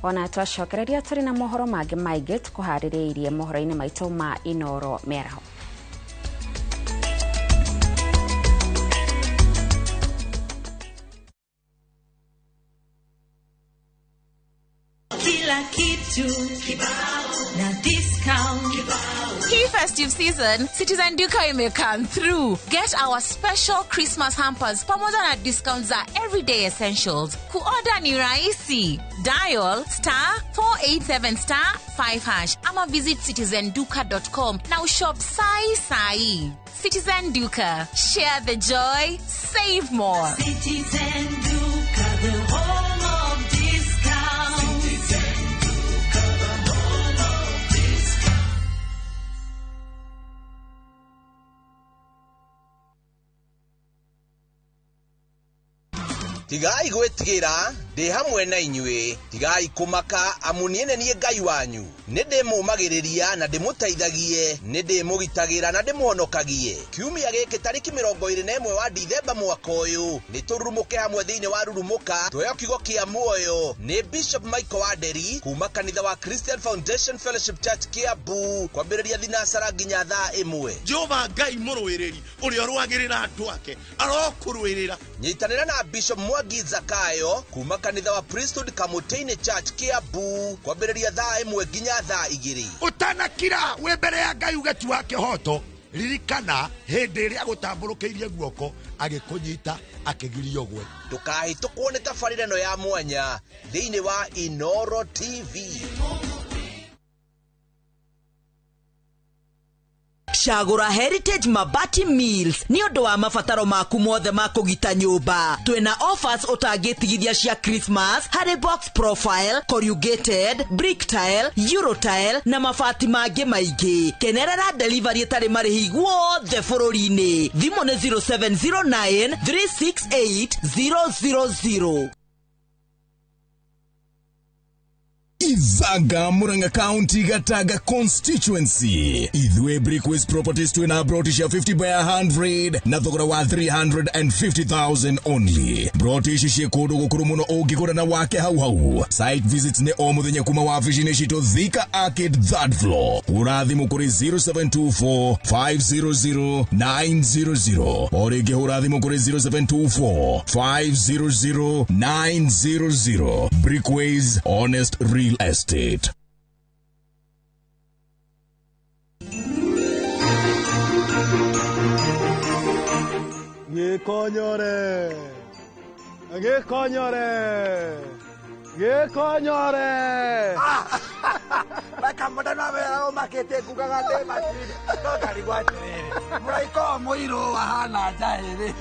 Ona twacokereria tũrĩ na mohoro mangĩ maingĩ tũkũharĩrĩirie mohoro-inĩ maitũ ma Inoro mĩaraho. Kila kitu kibao na discount kibao. Hii festive season, Citizen Duka ime come through. Get our special Christmas hampers pamoja na discounts za everyday essentials. Kuorder ni rahisi. Dial *487*5# ama visit citizenduka.com na ushop sai sai. Citizen Duka. Share the joy, save more. Citizen Duka, the home of discount. Citizen Duka, the home of discount. Tigai gwĩtigĩra, ndĩ hamwe na inyuĩ. Tigai kũmaka, amu niĩ nĩ niĩ Ngai wanyu. Nĩ ndĩmũũmagĩrĩria na ndĩmũteithagie, nĩ ndĩmũgitagĩra na ndĩmũhonokagie. Kiumia gĩkĩ tarĩki 21 wa Dithemba mwaka ũyũ, nĩ tũrurumũke hamwe thĩinĩ wa Rurumũka, tũheo kiugo kĩa muoyo nĩ Bishop Michael Wanderi kuma kanitha wa Christian Foundation Fellowship Church Kiambu, kwambĩrĩria thinacara nginya thaa 1. Jehova Ngai mũrũĩrĩri ũrĩa ũrũagĩrĩra andũ ake arokũrũĩrĩra. Nyitanĩra na Bishop Mwangi Zakayo kuma kanitha wa Priesthood Kamutini Church Kiambu, kwambĩrĩria thaa 1 nginya thaa 2. Ũtanakira wĩ mbere ya Ngai uge ti wa kĩhoto, ririkana hĩndĩ ĩrĩa agũtambũrũkĩirie guoko agĩkũnyita akĩgiria ũgwe. Ndũkahĩtũkwo nĩ tabarĩra ĩno ya mwanya thĩinĩ wa Inoro TV. Cagũra Heritage Mabati Mills nĩ ũndũ wa mabataro maku mothe ma kũgita nyũmba. Twĩna offers ũtangĩtigithia cia Christmas harĩ box profile, corrugated, brick tile, euro tile na mabati mangĩ maingĩ. Kenerera delivery ĩtarĩ marĩhi guothe bũrũri-inĩ. Thimũ nĩ 0709 368 000. Izaga Murang'a County Gataga constituency. Ithue Brickways Properties twina broti cia 50 by 100 na thogora wa 350,000 only. Broti ici ciĩ kũndũ gũkũrũ mũno ũngĩgũra na wake hau hau. Site visits nĩ o mũthenya kuma wabici-inĩ citũ Thika Arcade 3rd floor. Hũra thimũ kũrĩ 0724 500 900. O rĩngĩ hũra thimũ kũrĩ 0724 500 900. Brickways, honest real estate. Gĩkonyore, gĩkonyore, gĩkonyore. Makamũndana wega ũmakĩtie ngugaga ndĩ matuinĩ. No ndarigwo atĩrĩrĩ, mũraika ũyũ mũirũ ahana njaĩrĩ.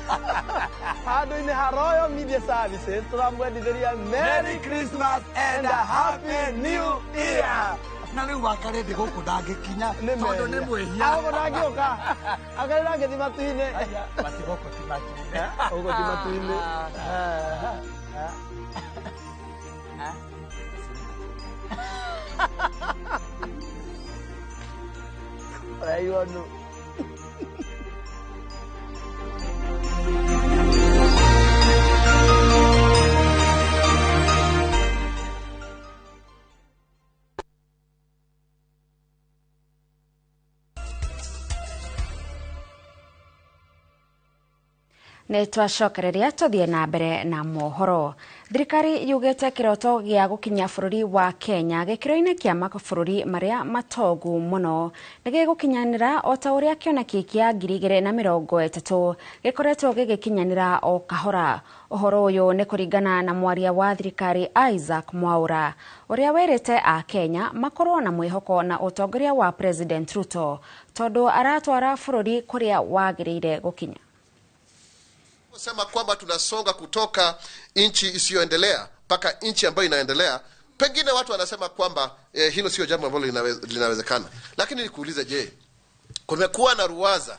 Handũ-inĩ ha Royal Media Services tũramwendithĩria Merry Christmas and a Happy New Year. Na rĩu wakarĩ ndĩ gũkũ ndangĩkinya tondũ nĩ mwĩhia. Gũkũ ndangĩũka. Akarĩ ndangĩthiĩ matu-inĩ. Basi gũkũ ti matu-inĩ. Gũkũ ti matu-inĩ. Ũraigua nũ? Nĩ twacokereria tũthiĩ na mbere na mohoro. Thirikari yugĩte kĩroto gĩa gũkinya bũrũri wa Kenya gĩkĩro-inĩ kĩa mabũrũri marĩa matongu mũno nĩ gĩgũkinyanĩra o ta ũrĩa kĩoneki kĩa 2030 gĩkoretwo gĩgĩkinyanĩra o kahora. Ũhoro ũyũ nĩ kũringana na mwaria wa thirikari Isaac Mwaura ũrĩa wĩrĩte a Kenya makorwo na mwĩhoko na ũtongoria wa President Ruto tondũ aratwara bũrũri kũrĩa wagĩrĩire gũkinya. Sema kwamba tunasonga kutoka nchi isiyoendelea mpaka nchi ambayo inaendelea. Pengine watu wanasema kwamba hilo sio jambo ambalo linawezekana. Lakini nikuulize, je, kumekuwa na ruwaza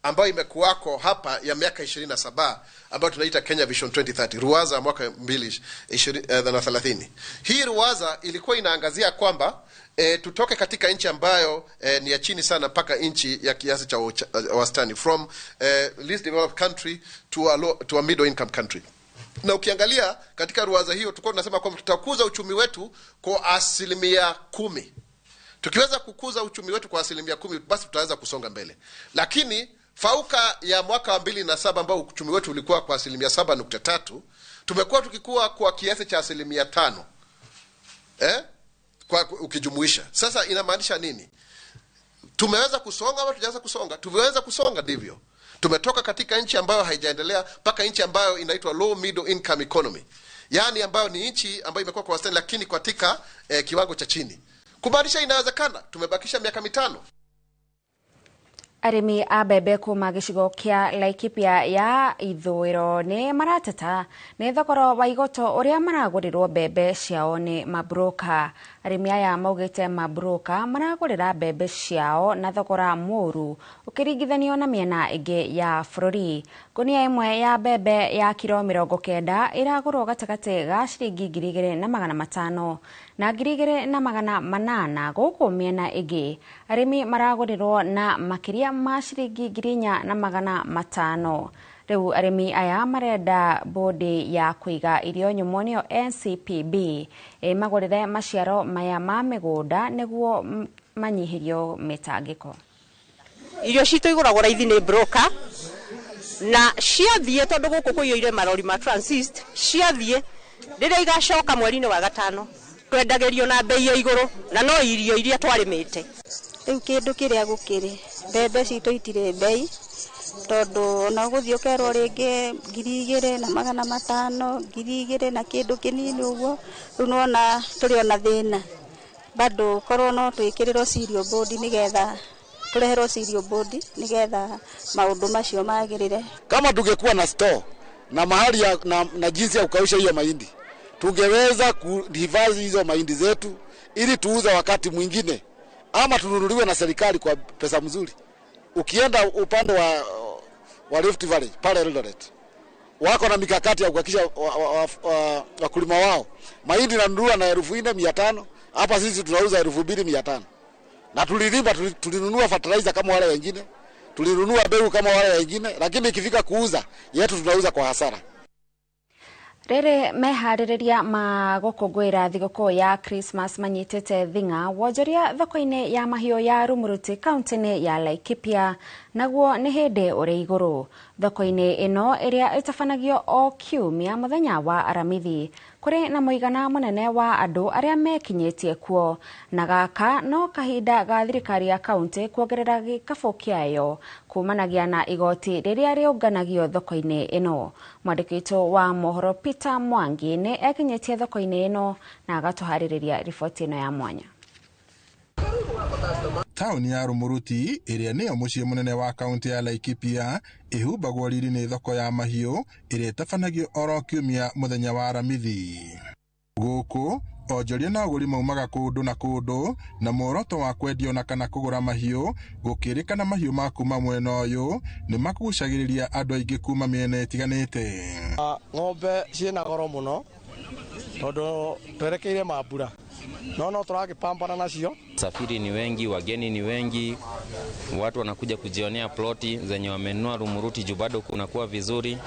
ambayo imekuwako hapa ya miaka 27 ambayo tunaita Kenya Vision 2030, ruwaza mwaka 2030. Hii ruwaza ilikuwa inaangazia kwamba tutoke katika nchi ambayo ni ya chini sana mpaka nchi ya kiasi cha wastani, from least developed country to a middle income country. Na ukiangalia katika ruwaza hiyo, tulikuwa tunasema kwamba tutakuza uchumi wetu kwa 10%. Tukiweza kukuza uchumi wetu kwa 10%, basi tutaweza kusonga mbele. Lakini fauka ya mwaka wa 2007 ambao uchumi wetu ulikuwa kwa 7.3%, tumekuwa tukikua kwa kiasi cha 5%. Kwa ukijumuisha. Sasa inamaanisha nini? Tumeweza kusonga au hatujaweza kusonga? Tumeweza kusonga, ndivyo. Tumetoka katika nchi ambayo haijaendelea mpaka nchi ambayo inaitwa low middle income economy, yaani ambayo ni nchi ambayo imekuwa kwa wastani lakini katika kiwango cha chini. Kumaanisha inawezekana. Tumebakisha miaka 5. Arĩmi a mbembe kuma gĩcigo kĩa Laikipia ya ithũĩro nĩ marateta nĩ thogora wa igoto ũrĩa maragũrĩrwo mbembe ciao nĩ mabroka. Arĩmi aya maugĩte mabroka maragũrĩra mbembe ciao na thogora mũru ũkĩringithanio na mĩena ĩngĩ ya bũrũri. Ngũnia ĩmwe ya mbembe ya kiro 90 ĩragũrwo gatagatĩ ga ciringi 2,500 na 2,800 gũkũ mĩena ĩngĩ arĩmi maragũrĩrwo na makĩria ma ciringi 4,500. Rĩu arĩmi aya marenda bodi ya kũiga irio nyũmũ nĩyo NCPB ĩmagũrĩre maciaro maya ma mĩgũnda nĩguo manyihĩrio mĩtangĩko. Irio citũ igũragwo raithi nĩ broker na ciathiĩ, tondũ gũkũ kũiyũire marori ma transit, ciathiĩ rĩrĩa igacoka mweri-inĩ wa 5 twendagĩrio na bei ya igũrũ na no irio iria twarĩmĩte. Rĩu kĩndũ kĩrĩa gũkĩrĩ mbembe citũ itirĩ bei, tondũ ona ũgũthiĩ ũkerwo rĩngĩ 2,500, 2,000 na kĩndũ kĩnini ũguo. Rĩu nĩwona tũrĩ ona thĩna bado, korwo no twĩkĩrĩrwo cereal board nĩgetha tũreherwo cereal board nĩgetha maũndũ macio magĩrĩre. Kama tungekuwa na store na mahali ya, na jinsi ya kukausha hiyo mahindi, tungeweza kuhifadhi hizo mahindi zetu ili tuuze wakati mwingine ama tununuliwe na serikali kwa pesa mzuri. Ukienda upande wa Rift Valley pale Eldoret, wako na mikakati ya kuhakikisha wakulima wao mahindi nanunuliwa na 4,500, hapa sisi tunauza 2,500. Na tulilima, tulinunua fertilizer kama wale wengine, tulinunua mbegu kama wale wengine, lakini ikifika kuuza yetu tunauza kwa hasara. Rĩrĩ meharĩrĩria ma gũkũngũĩra thigũkũ ya Christmas manyitĩte thing'a wonjoria thoko-inĩ ya mahiũ ya Rumuruti kaunti-inĩ ya Laikipia, naguo nĩ hĩndĩ ũrĩ igũrũ. Thoko-inĩ ĩno ĩrĩa ĩtabanagio o kiumia mũthenya wa Aramithi, kũrĩ na mũigana mũnene wa andũ arĩa mekinyĩtie kuo, na gaka no kahinda ga thirikari ya kaunti kuongerera gĩkabũ kĩayo kumanagia na igoti rĩrĩa rĩũnganagio thoko-inĩ ĩno. Mwandĩki witũ wa mohoro Peter Mwangi nĩ ekinyĩtie thoko-inĩ ĩno na agatũharĩrĩria riboti ĩno ya mwanya. Taũni ya Rumuruti ĩrĩa nĩyo mũciĩ mũnene wa kaunti ya Laikipia ĩhumbagwo riri nĩ thoko ya mahiũ ĩrĩa ĩtabanagio oro kiumia mũthenya wa Aramithi. Gũkũ onjoria na agũri maumaga kũndũ na kũndũ na muoroto wa kwendia ona kana kũgũra mahiũ, gũkĩrĩkana mahiũ ma kuma mwena ũyũ nĩ magucagĩrĩria andũ aingĩ kuma mĩena ĩtiganĩte. Ng'ombe ciĩna goro mũno tondũ twerekeire mambura no tũragĩpambana nacio. Safiri ni wengi, wageni ni wengi, watu wanakuja kujionea ploti zenye wamenunua Rumuruti juu bado kunakuwa vizuri,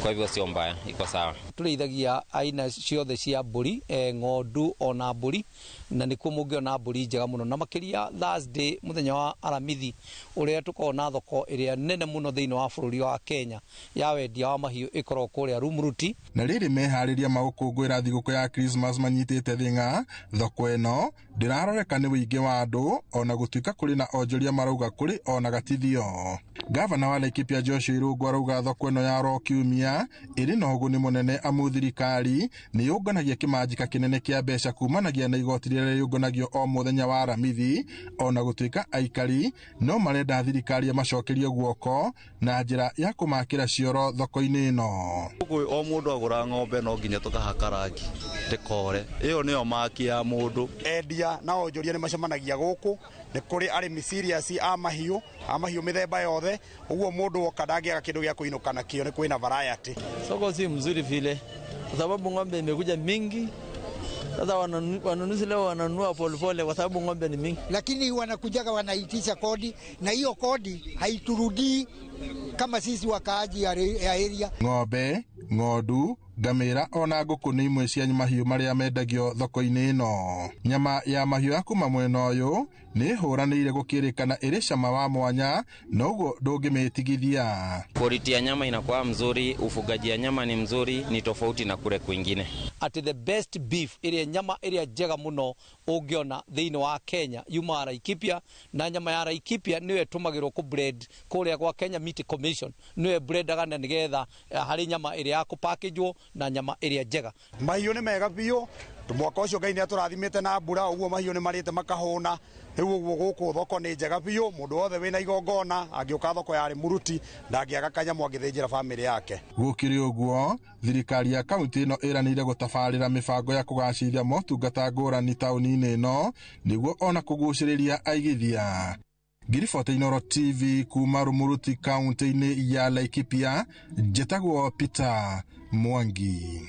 kwa hivyo sio mbaya, iko sawa. Tũrĩithagia aina ciothe cia mbũri, ng'ondu ona mbũri, na nĩkuo mũngĩona mbũri njega mũno, na makĩria Thursday mũthenya wa Aramithi ũrĩa tũkoragwo na thoko ĩrĩa nene mũno thĩinĩ wa bũrũri wa Kenya ya wendia wa mahiũ ĩkoragwo kũrĩa Rumuruti. Na rĩrĩ meharĩria ma gũkũngũĩra thigũkũ ya Christmas manyitĩte thing'a, thoko ĩno ndĩraroreka nĩ ũingĩ wa andũ ona gũtuĩka kũrĩ na onjoria marauga kũrĩ ona gatithio. Gavana wa Laikipia Joshua Irũngũ arauga thoko ĩno ya oro kiumia ĩrĩ na ũguni mũnene amu thirikari nĩ yũnganagia kĩmanjĩka kĩnene kĩa mbeca kumanagia na igoti rĩrĩa rĩũnganagio o mũthenya wa Aramithi, ona gũtuĩka aikari no marenda thirikari ĩmacokerie guoko na njĩra ya kũmakĩra cioro thoko-inĩ ĩno. O mũndũ agũra ng'ombe no nginya tũkahaka rangi ndĩkore, ĩyo nĩyo maki ya mũndũ. Endia na onjoria nĩ macemanagia gũkũ, nĩ kũrĩ arĩmi serious a mahiũ mĩthemba yothe, ũguo mũndũ woka ndangĩaga kĩndũ gĩa kũinũka nakĩo, nĩ kwĩna variety. Soko si mzuri vile kwa sababu ng'ombe imekuja mingi Sasa wanunuzi leo wananunua polepole kwa sababu ng'ombe ni mingi, lakini wanakujaga wanaitisha kodi, na hiyo kodi haiturudii kama sisi wakaaji ya area. Ng'ombe, ng'ondu, ngamĩra ona ngũkũ nĩ imwe cia mahiũ marĩa mendagio thoko-inĩ ĩno. Nyama ya mahiũ ya kuma mwena ũyũ nĩ hũranĩire gũkĩrĩkana ĩrĩ cama wa mwanya na ũguo ndũngĩmĩtigithia. Quality ya nyama inakuwa mzuri, ufugaji ya nyama ni mzuri, ni tofauti na kule kwingine. Ati the best beef ĩrĩa nyama ĩrĩa njega mũno ũngĩona thĩinĩ wa Kenya yumaga Laikipia, na nyama ya Laikipia nĩyo ĩtũmagĩrwo kũ blend kũrĩa gwa Kenya Meat Commission, nĩyo ĩblendaga na nĩgetha harĩ nyama ĩrĩa ya kũpackagwo na nyama ĩrĩa njega. Mahiũ nĩ mega biũ, mwaka ũcio Ngai nĩ atũrathimĩte na mbura, ũguo mahiũ nĩ marĩte makahũna. Rĩu ũguo gũkũ thoko nĩ njega biũ, mũndũ wothe wĩna igongona angĩũka thoko ya Rĩmuruti ndangĩaga kanyamũ angĩthĩnjĩra bamĩrĩ yake. Gũkĩrĩ ũguo, thirikari ya kaunti ĩno ĩranĩire gũtabarĩra mĩbango ya kũgacĩrithia motungata ngũrani taũni-inĩ ĩno nĩguo ona kũgucĩrĩria aigithia. Ngiribota Inooro TV kuma Rumuruti kaunti-inĩ ya Laikipia, njĩtagwo Peter Mwangi.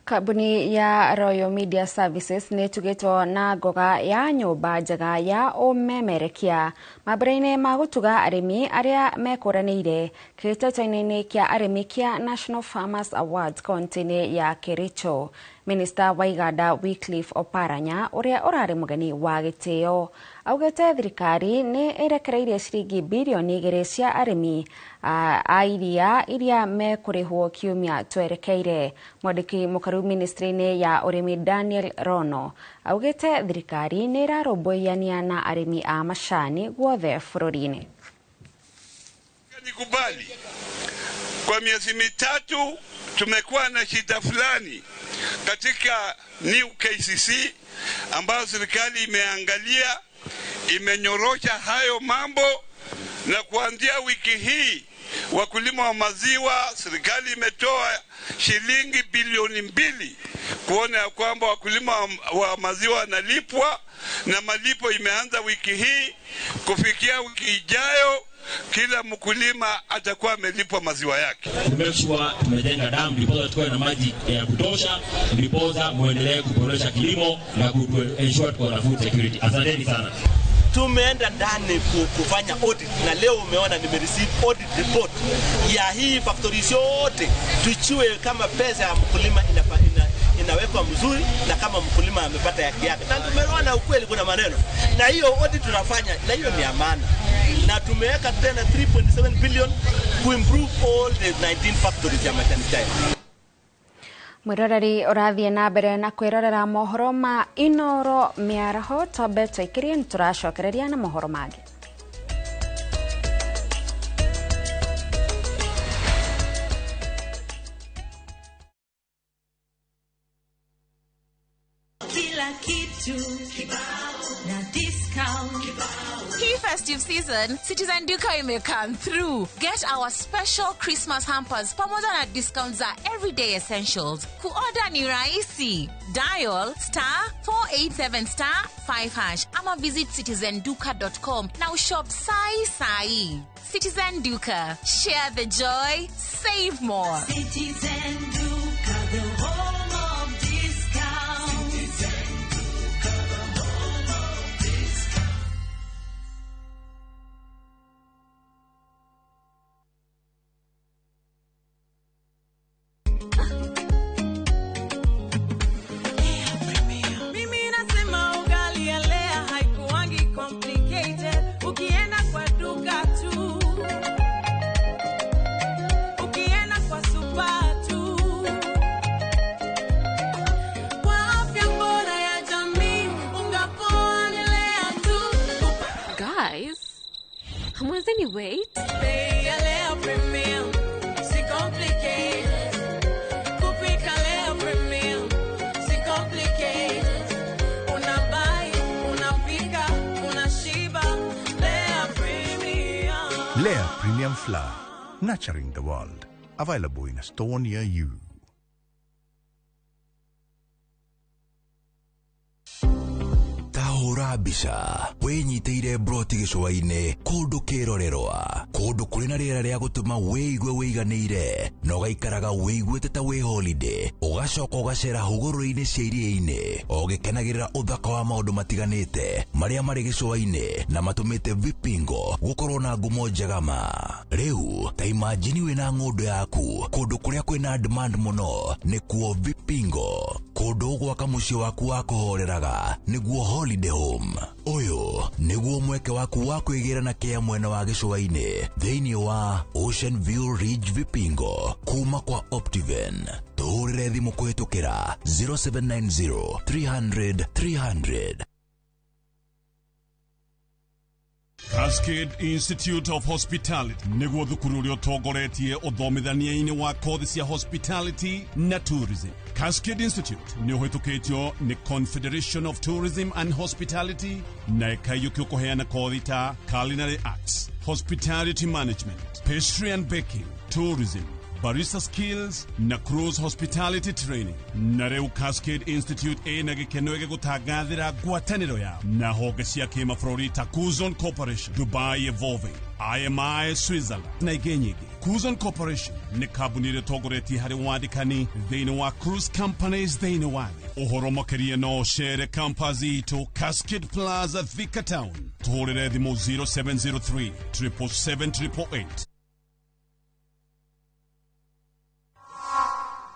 Kambuni ya Royal Media Services nĩ ĩtugĩtwo na ngoga ya nyũmba njega ya ũmemerekia mambũra-inĩ ma gũtuga arĩmi arĩa mekũranĩire kĩhĩtahĩtano-inĩ kĩa arĩmi kĩa National Farmers Awards kaunti-inĩ ya Kericho. Minista wa iganda Wycliffe Oparanya ũrĩa ũrarĩ mũgeni wa gĩtĩo augĩte thirikari nĩ ĩrekereirie ciringi birioni 2 cia arĩmi a iria iria mekũrĩhwo kiumia twerekeire. Mwandĩki mũkaru ministry-inĩ ya ũrĩmi Daniel Rono augĩte thirikari nĩ ĩrarũmbũyania na arĩmi a macani guothe bũrũri-inĩ. Nikubali kwa miezi mitatu tumekuwa na shida fulani katika New KCC ambayo serikali imeangalia, imenyorosha hayo mambo, na kuanzia wiki hii wakulima wa maziwa serikali imetoa shilingi bilioni 2 kuona ya kwamba wakulima wa maziwa wanalipwa, na malipo imeanza wiki hii. Kufikia wiki ijayo kila mkulima atakuwa amelipwa maziwa yake. To make sure tumejenga damu ndiposa tuwe na maji ya kutosha, ndiposa muendelee kuboresha kilimo na ku ensure tuko na food security. Asanteni sana. Tumeenda ndani kufanya audit, na leo umeona nime receive audit report ya hii factories yote, tuchue kama pesa ya mkulima inawekwa mzuri na kama mkulima amepata haki yake. Na tumeona ukweli kuna maneno, na hiyo audit tunafanya, na hiyo ni amana. Na tumeweka tena 3.7 billion to improve all the 19 factories ya majani chai. Mwiroreri ũrathiĩ na mbere na kwĩrorera mohoro ma Inooro mĩaraho, twambe tũikĩrie nĩ tũracokereria na mohoro mangĩ. Kila kitu na discount. Hii festive season, Citizen Duka ime come through. Get our special Christmas hampers pamoja na discounts za everyday essentials. Kuorder ni rahisi. Dial *487*5# ama visit citizenduka.com na ushop sai sai. Citizen Duka, share the joy, save more. Citizen Duka, the home of discount. Citizen Duka, the home of discount. Mimi nasema ugali ya Lea haikuangi complicated. Ukienda kwa duka tu, ukienda kwa super tu, kwa afya bora ya jamii, unga poa ni Lea tu. Guys, hamwezeni wait? Bei ya Lea Premium, si complicated. Kupika Lea Premium, si complicated. Unabuy, unapika, unashiba. Lea Premium. Lea Premium Flour, nurturing the world. Available in a store near you. Tahura Hũra mbica wĩnyitĩire broti gĩcũa-inĩ kũndũ kĩrorerwa, kũndũ kũrĩ na rĩera rĩa gũtũma wĩigue wĩiganĩire na ũgaikaraga wĩiguĩte ta wĩ holiday, ũgacoka ũgacera hũgũrũrũ-inĩ cia iria-inĩ ũgĩkenagĩrĩra ũthaka wa maũndũ matiganĩte marĩa marĩ gĩcũa-inĩ na matũmĩte Vipingo gũkorwo na ngumo njega ma. Rĩu ta imagine wĩna ng'ũndũ yaku kũndũ kũrĩa kwĩna demand mũno nĩkuo Vipingo, kũndũ ũgwaka mũciĩ waku wa kũhoreraga nĩguo holiday home. Ũyũ nĩguo mweke waku wa kwĩgĩra na kĩa mwena wa gĩcũa-inĩ thĩinĩ wa Ocean View Ridge Vipingo kuma kwa Optiven. Tũhũrĩre thimũ kũhĩtũkĩra 0790 300 300. Cascade Institute of Hospitality nĩguo thukuru ũrĩa ũtongoretie ũthomithania-inĩ wa kothi cia hospitality na tourism. Cascade Institute nĩ ũhĩtũkĩtio nĩ Confederation of Tourism and Hospitality na ĩkaiyũkio kũheana kothi ta culinary arts, hospitality management, pastry and baking, tourism, barista skills na cruise hospitality training. Na rĩu Cascade Institute ĩna gĩkeno gĩgũtangathĩra ngwatanĩro yao na honge cia kĩmabũrũri ta Kuzon Corporation, Dubai Evolving, IMI Switzerland na ingĩ nyingĩ. Kuzon Corporation nĩ kambuni ĩrĩa ĩtongoretie harĩ wandĩkani thĩinĩ wa cruise companies thĩinĩ wa thĩ. Ũhoro makĩria no ũcere campus itũ Cascade Plaza, Thika Town. Tũhũrĩre thimũ 0703 777 888.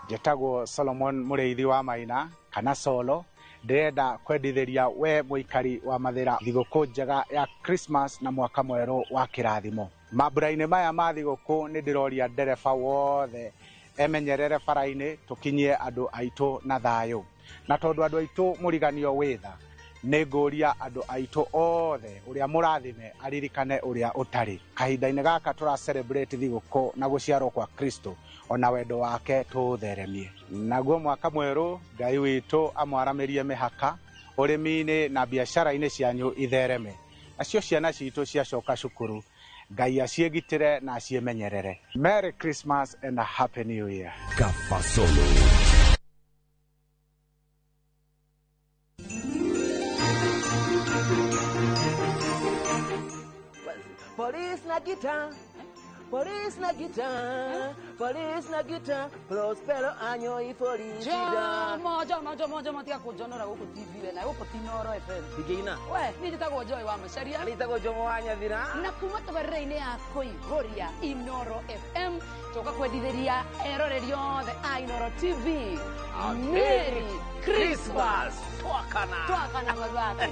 Njetagwo Solomon Mũrĩithi wa Maina kana Solo. Ndĩrenda kwendithĩria we mũikari wa Mathĩra thigũkũ njega ya Christmas na mwaka mwerũ wa kĩrathimo. Mambura-inĩ maya ma thigũkũ nĩ ndĩroria ndereba wothe emenyerere bara-inĩ tũkinyie andũ aitũ na thayũ. Na tondũ andũ aitũ mũriganio wĩ tha, nĩ ngũria andũ aitũ othe ũrĩa mũrathime aririkane ũrĩa ũtarĩ. Kahinda-inĩ gaka tũra celebrate thigũkũ na gũciarwo kwa Kristo ona wendo wake tũũtheremie. Naguo mwaka mwerũ Ngai witũ amwaramĩrie mĩhaka ũrĩmi-inĩ na biacara-inĩ cianyu ithereme. Nacio ciana citũ ciacoka cukuru Ngai aciĩgitĩre na aciĩmenyerere. Merry Christmas and a Happy New Year. Kafasolo. Police na guitar, police na guitar, police na guitar, Prospero año y felicidad. Jomo, jomo, jomo, jomo, tiga kũnjonora gũkũ TV na gũkũ ti Inooro FM. Ingĩina. We, niĩ njĩtagwo Joy wa Macharia. Niĩ njĩtagwo Jomo wa Nyathira. Na kuma tabarĩra-inĩ ya kũihũria Inooro FM, tũka kwendithĩria eroreri othe a Inooro TV. Merry Christmas. Twakana. Twakana mathaka.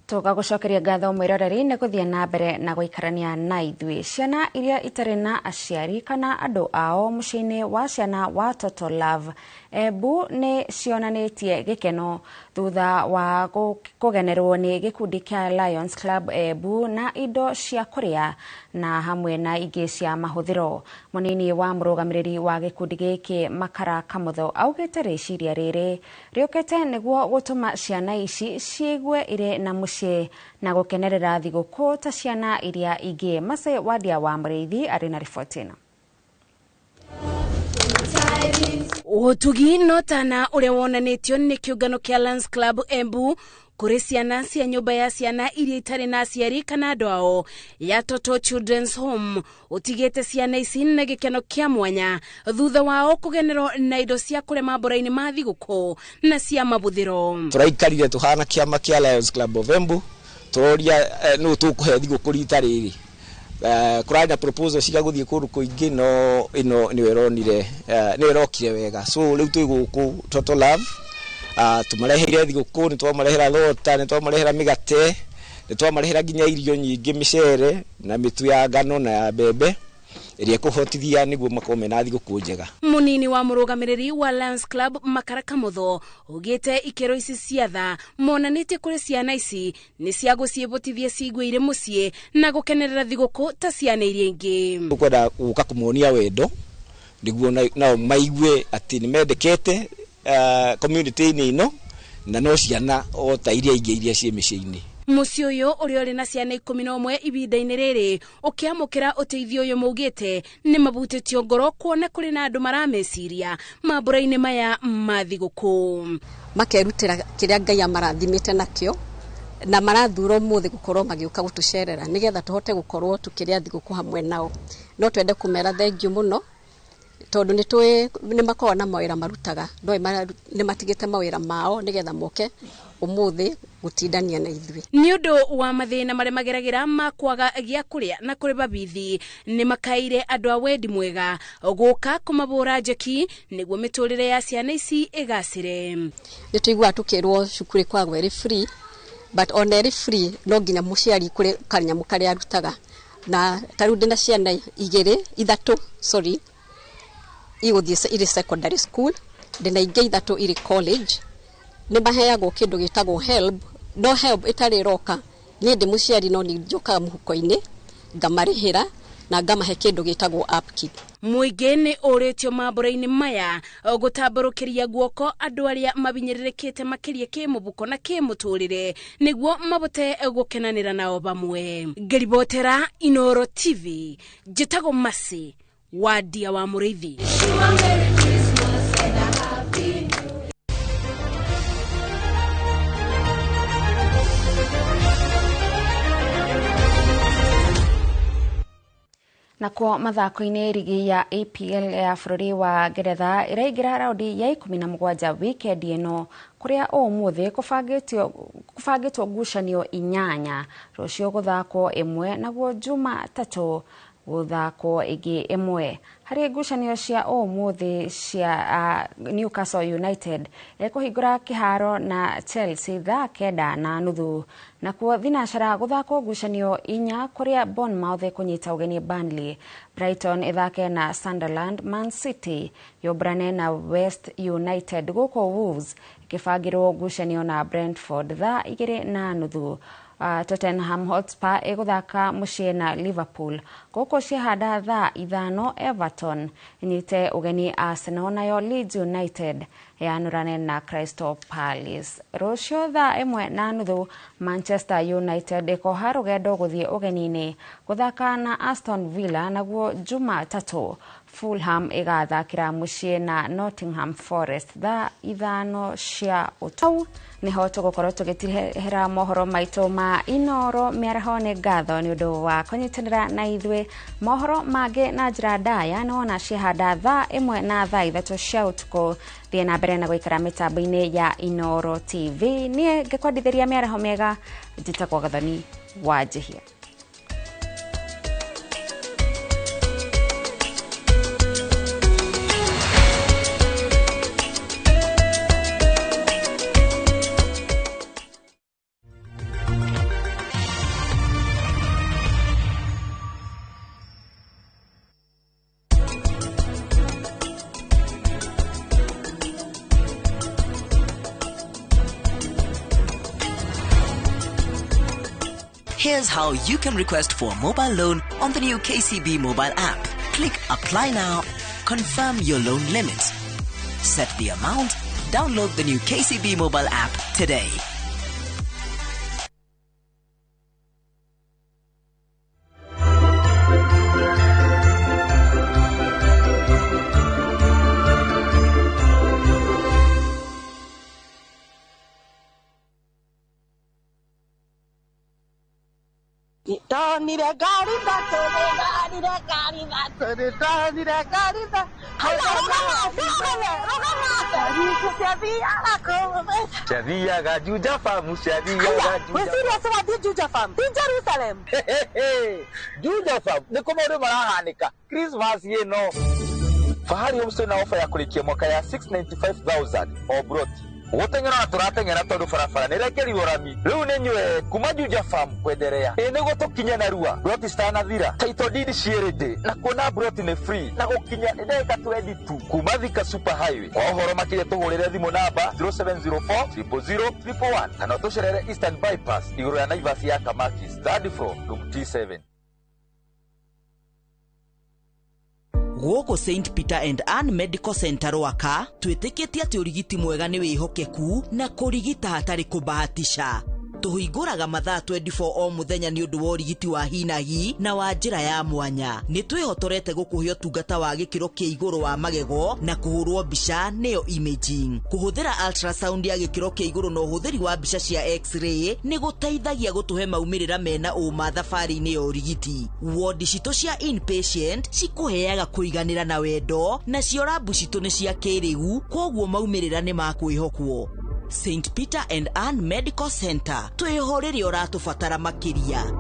Tũgagũcokeria ngatho mwĩroreri nĩ gũthiĩ na mbere na gũikarania na ithuĩ. Ciana iria itarĩ na aciari kana andũ ao mũciĩ-inĩ wa ciana wa Total Love Embu nĩ cionanĩtie gĩkeno thutha wa kũgenerwo nĩ gĩkundi kĩa Lions Club Embu na indo cia kũrĩa na hamwe na ingĩ cia mahũthĩro. Mũnini wa mũrũgamĩrĩri wa gĩkundi gĩkĩ Makara Kamutho augĩte rĩciria rĩrĩ rĩũkĩte nĩguo gũtũma ciana ici ciigue irĩ na mũciĩ na gũkenerera thigũkũ ta ciana iria ingĩ. Mace Wadia wa Mũrĩithi arĩ na riboti ĩno. Ũtugi no tana ũrĩa wonanĩtio nĩ kĩũngano kĩa Lions Club Embu kũrĩ ciana cia nyũmba ya ciana iria itarĩ na aciari kana andũ ao ya Total Children's Home ũtigĩte ciana ici na gĩkeno kĩa mwanya thutha wao kũgenerwo na indo cia kũrĩa mambũra-inĩ ma thigũkũ na cia mabuthĩro. Tũraikarire tũhana kĩama kĩa Lions Club of Embu tũroria nũ tũkũhe thigũkũ rita rĩrĩ. Kũrarĩ na proposal cia gũthiĩ kũndũ kũingĩ no ĩno nĩyo ĩronire nĩyo ĩrokire wega, so rĩu twĩ gũkũ Total Love. Tũmareheire thigũkũ, nĩ twamarehera thota, nĩ twamarehera mĩgate, nĩ twamarehera nginya irio nyingĩ, mĩcere na mĩtu ya ngano na ya mbembe ĩrĩa ĩkũhotithia nĩguo makorwo mena thigũkũ njega. Mũnini wa mũrũgamĩrĩri wa Lions Club Makara Kamutho augĩte ikĩro ici cia tha monanĩtie kũrĩ ciana ici nĩ cia gũciĩbũtithia ciigue irĩ mũciĩ na gũkenerera thigũkũ ta ciana iria ingĩ. Tũkwenda gũka kũmonia wendo nĩguo nao maigue atĩ nĩ mendekete community-inĩ ĩno Na no ciana o ta iria ingĩ iria ciĩ mĩciĩ-inĩ. Mũciĩ ũyũ ũrĩa ũrĩ na ciana 11 ihinda-inĩ rĩrĩ ũkĩamũkĩra ũteithio ũyũ maugĩte nĩ mabutĩtio ngoro kuona kũrĩ na andũ marameciria mambũra-inĩ maya ma thigũkũ. Makerutĩra kĩrĩa Ngai amarathimĩte nakĩo na marathura ũmũthĩ gũkorwo magĩũka gũtũcerera nĩgetha tũhote gũkorwo tũkĩrĩa thigũkũ hamwe nao. No twende kũmera thengiũ mũno tondũ nĩ tũĩ nĩ makoragwo na mawĩra marutaga, nĩ matigĩte mawĩra mao nĩgetha moke ũmũthĩ gũtindania na ithuĩ. Nĩ ũndũ wa mathĩna marĩa mageragĩra ma kwaga gĩa kũrĩa na kũrĩba bithi, nĩ makaire andũ a wendi mwega gũka kũmabũra njeki nĩguo mĩtũrĩre ya ciana ici ĩgacĩre. Nĩ tũiguaga tũkĩrwo cukuru ĩkoragwo ĩrĩ free, but ona ĩrĩ free no nginya mũciari kũrĩ kanyamũ karĩa arutaga. Na ta rĩu ndĩna ciana ithatũ, sorry, igũthiĩ irĩ secondary school, ndĩna ingĩ 3 irĩ college. Nĩ maheagwo kĩndũ gĩtagwo HELB, no HELB ĩtarĩ ĩroka, niĩ ndĩ mũciari no nĩ njũkaga mũhuko-inĩ ngamarĩhĩra na ngamahe kĩndũ gĩtagwo upkeep. Mũingĩ nĩ ũrĩtio mambũra-inĩ maya gũtambũrũkĩria guoko andũ arĩa mabinyĩrĩrĩkĩte makĩria kĩmũbuko na kĩmũtũrĩre nĩguo mabote gũkenanĩra nao bamwe. Ngĩribotera Inooro TV, njĩtagwo Mercy Wadia wa Mũrĩithi. Nakuo mathako-inĩ, rigi ya EPL ya bũrũri wa Ngeretha ĩraingĩra raundi ya 17 wikendi ĩno kũrĩa ũmũthĩ kũbangĩtwo ngucanio 8, rũciũ gũthakwo 1 naguo Jumatatũ gũthakwo ĩngĩ 1. Harĩ ngucanio cia ũmũthĩ cia Newcastle United ĩkũhingũra kĩharo na Chelsea thaa 9:30, nakuo thinacara gũthakwo ngucanio 4 kũrĩa Bournemouth ĩkũnyita ũgeni Burnley, Brighton ĩthake na Sunderland, Man City yũmbũrane na West United, gũkũ Wolves ĩkĩbangĩrwo ngucanio na Brentford thaa 2:30. Tottenham Hotspur ĩgũthaka mũciĩ na Liverpool, gũkũ ciahanda thaa 5 Everton ĩnyite ũgeni Arsenal, nayo Leeds United yanũrane na Crystal Palace. Rũciũ thaa 1:30 Manchester United ĩkoha rũgendo gũthiĩ ũgeni-inĩ gũthaka na Aston Villa, naguo Jumatatũ Fulham ĩgathakĩra mũciĩ na Nottingham Forest thaa 5 cia ũtukũ. Nĩho tũgũkorwo tũgĩtirehera mohoro maitũ ma Inooro mĩaraho. Nĩ ngatho nĩ ũndũ wa kũnyitanĩra na ithuĩ. Mohoro mangĩ na njĩra ndaya nĩ wona ciahanda thaa 1 na thaa 3 cia ũtukũ. Thiĩ na mbere na gũikara mĩtambo-inĩ ya Inooro TV. Niĩ ngĩkwendithĩria mĩaraho mĩega, njĩtagwo Gathoni wa Njihia. Here's how you can request for a mobile loan on the new KCB mobile app. Click Apply Now, confirm your loan limit, set the amount, download the new KCB mobile app today. Ciathiaga Juja Farm, ciathiaga Juja. Wĩ serious wathiĩ Juja Farm? Ti Jerusalem. Juja Farm nĩkuo maũndũ marahanĩka Christmas ĩno. Fahari Homes na ofa ya kũrĩkia mwaka ya 695,000 o broti. Gũteng'era na tũrateng'era tondũ barabara nĩ ĩrekerirwo rami. Rĩu nĩ nyue kuma Juja Farm kwenderea. Ĩ nĩguo tũkinye narua broti citanathira. Title deed ciĩ ready na kuona broti nĩ free na gũkinya nĩ ndagĩka 22 kuma Thika Super Highway. Kwa ũhoro makĩria tũhũrĩre thimũ namba 0704 000 111 kana ũtũcerere Eastern Bypass igũrũ ya Naivas ya Kamakis, third floor, room T7. Gũkũ St Peter and Ann Medical Center Rwaka twĩtĩkĩtie atĩ ũrigiti mwega nĩ wĩhokeku na kũrigita hatarĩ kũbahatisha. Tũhingũraga mathaa 24 o mũthenya nĩ ũndũ wa ũrigiti wa hinahi na wa njĩra ya mwanya. Nĩ twĩhotorete gũkũhe ũtungata wa gĩkĩro kĩa igũrũ wa magego na kũhũrwo mbica nĩyo imaging. Kũhũthĩra ultrasound ya gĩkĩro kĩa igũrũ na ũhũthĩri wa mbica cia x-ray nĩ gũteithagia gũtũhe maumĩrĩra mena ũma thabarĩ-inĩ ya ũrigiti. Wodi citũ cia inpatient cikũheaga kũiganĩra na wendo, nacio rabu citũ nĩ cia kĩrĩu, kwoguo maumĩrĩra nĩ ma kwĩhokwo. St Peter and Ann Medical Center, twĩho rĩrĩa ũratũbatara makĩria.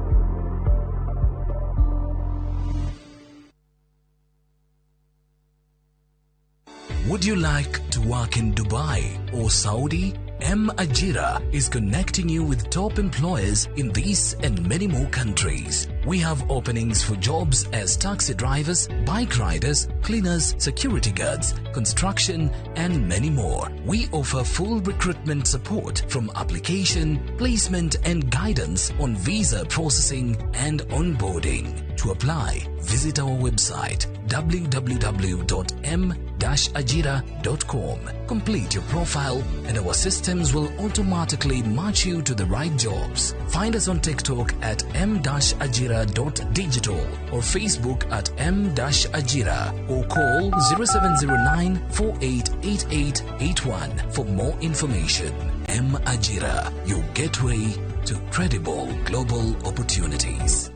Would you like to work in Dubai or Saudi? M Ajira is connecting you with top employers in these and many more countries. We have openings for jobs as taxi drivers, bike riders, cleaners, security guards, construction, and many more. We offer full recruitment support from application, placement, and guidance on visa processing and onboarding. To apply, visit our website www.m-ajira.com. Complete your profile and our systems will automatically match you to the right jobs. Find us on TikTok at m-ajira.digital or Facebook at m-ajira or call 0709 488881 for more information. M Ajira, your gateway to credible global opportunities.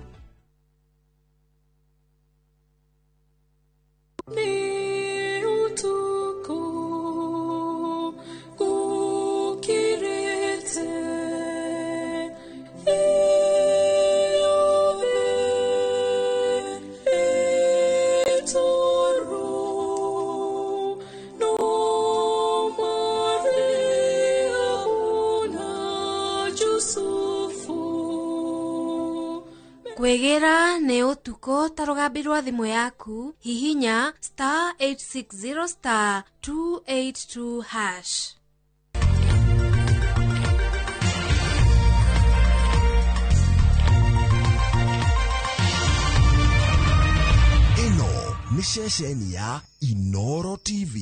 Kwĩgĩra nĩ ũtukũ ta rũgambi rwa thimũ yaku, hihinya star 860 star 282 hash. Ĩno nĩ ceceni ya Inoro TV.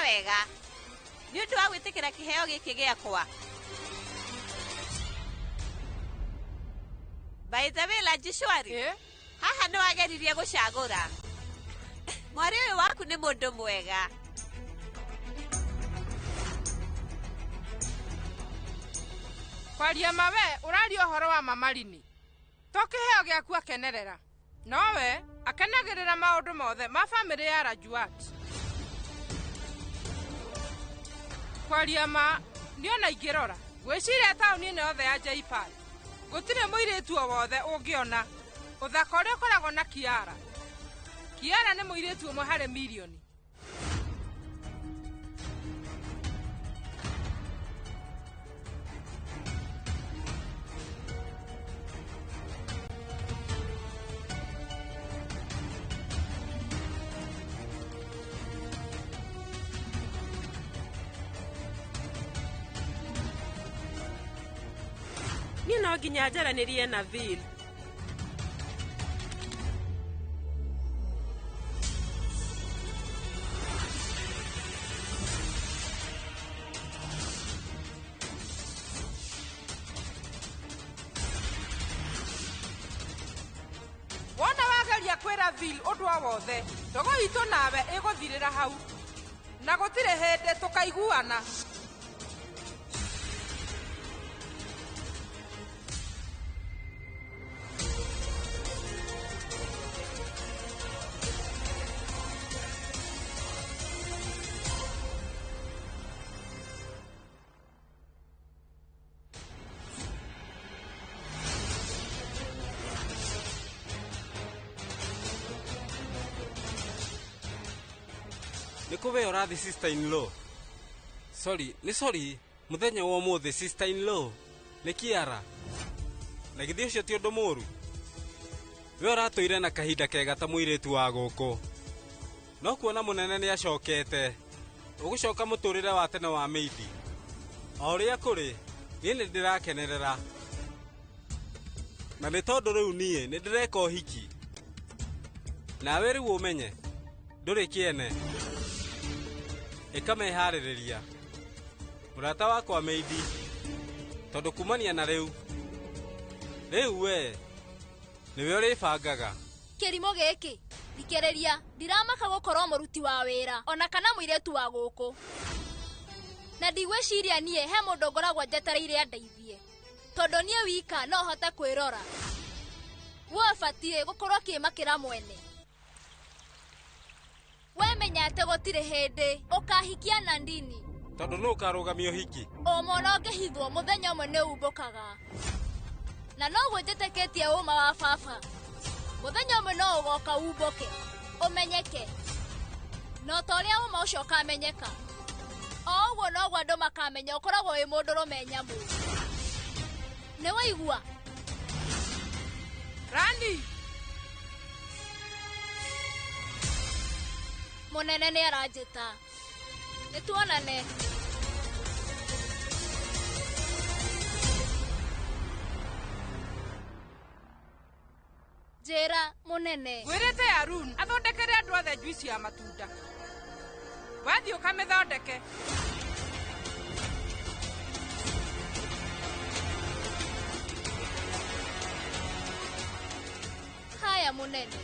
Wega nĩ ũndũ wa gwĩtĩkĩra kĩheo gĩkĩ gĩakwa. By the way, Lanjishwari, haha nĩ wageririe gũcagũra. Mwarĩ ũyũ waku nĩ mũndũ mwega. Kwaria mawe ũraria ũhoro wa mamarini. To kĩheo gĩaku akenerera. Nowe akenagĩrĩra maũndũ mothe ma bamĩrĩ ya Rajuat. Kwaria ma niona ingĩrora gwĩciria taũni-inĩ yothe ya Jaipur gũtirĩ mũirĩtu o wothe ũngĩona ũthaka ũrĩa ũkoragwo na Kiara. Kiara nĩ mũirĩtu ũmwe harĩ mirioni. Niĩ no nginya njaranĩrie na Bill. Wona wageria kwĩra Bill ũndũ o wothe, ndogo itũ nawe ĩgũthirĩra hau na gũtirĩ hĩndĩ tũkaiguana. Nĩ kũ we ũrathi sister in law? Sorry, nĩ sorry, mũthenya wa ũmũthĩ sister in law nĩ Kiara. Na githĩ ũcio ti ũndũ mũũru? We ũratũire na kahinda kega ta mũirĩtu wa gũkũ. No kuona mũnene nĩ acokete. Ũgũcoka mũtũrĩre wa tene wa mĩindi. O ũrĩa kũrĩ, niĩ nĩ ndĩrakenerera. Na nĩ tondũ rĩu niĩ nĩ ndĩreka ũhiki. Nawe rĩu ũmenye, ndũrĩ kĩene. Ĩka meharĩrĩria. Mũrata wakwa mĩindi, tondũ kumania na rĩu, rĩu we nĩwe ũrĩbangaga. Kĩrimũ gĩkĩ, thikĩrĩria, ndiramaka gũkorwo mũruti wa wĩra ona kana mũirĩtu wa gũkũ. Na ndigwĩciria niĩ he mũndũ ngoragwo njetereire andeithie, tondũ niĩ wika no hote kwĩrora. We ũbatiĩ gũkorwo kĩmakĩra mwene. We menya atĩ gũtirĩ hĩndĩ ũkahikia Nandini. Tondũ nũ ũkarũgamia ũhiki? Ũma ona ũngĩhithwo mũthenya ũmwe nĩ umbũkaga. Na noguo njĩtĩkĩtie ũma wa baba. Mũthenya ũmwe no ũgoka umbũke, ũmenyeke. No ta ũrĩa ũma ũcio ũkamenyeka, o ũguo noguo andũ makamenya ũkoragwo wĩ mũndũrũme nyamũ. Nĩ waigua? Rani! Mũnene nĩ aranjĩta. Nĩ tuonane. Njĩra mũnene. Ngwĩrĩte Arun athondekere andũ othe juici ya matunda. Wathiĩ ũkamĩthondeke. Haya mũnene.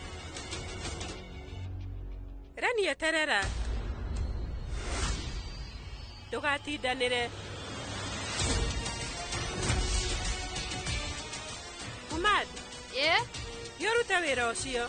Reni eterera. Ndũgatindanĩre. Kumad. Ĩ? Thiĩ ũrute wĩra ũcio.